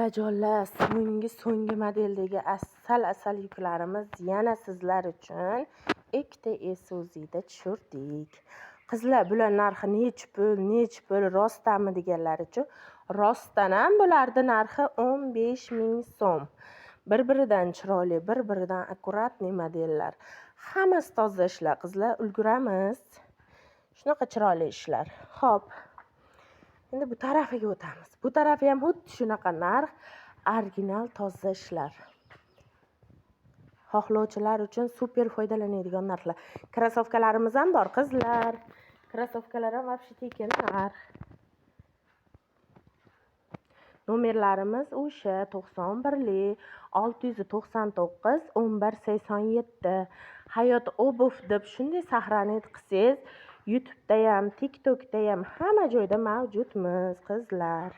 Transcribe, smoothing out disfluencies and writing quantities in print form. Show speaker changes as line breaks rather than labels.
Jonlar, so'nggi modeldagi asal asal yuklarimiz yana sizlar uchun ikkita Isuzu'da tushirdik. Qizlar, bular narxi nechi pul, nechi pul, rostdanmi deganlar uchun rostdan ham bularni narxi 15 ming so'm. Bir-biridan chiroyli, bir-biridan аккуратный modellar. Hammasi toza ishlar, qizlar, ulguramiz. Shunaqa chiroyli ishlar. Xo'p. Endi bu tarafiga o'tamiz. Bu tarafi ham xuddi shunaqa narx, original toza ishlar. Xohlovchilar uchun super foydalanadigan narxlar. Krossovkalarimiz ham bor, qizlar. Krossovkalar ham вообще tekin narx. Nomerlarimiz o'sha 91lik 699 11 87. Hayot Обувь deb shunday сохранить qilsangiz, YouTube'da ham, TikTok'da ham, hamma joyda mavjudmiz, qizlar.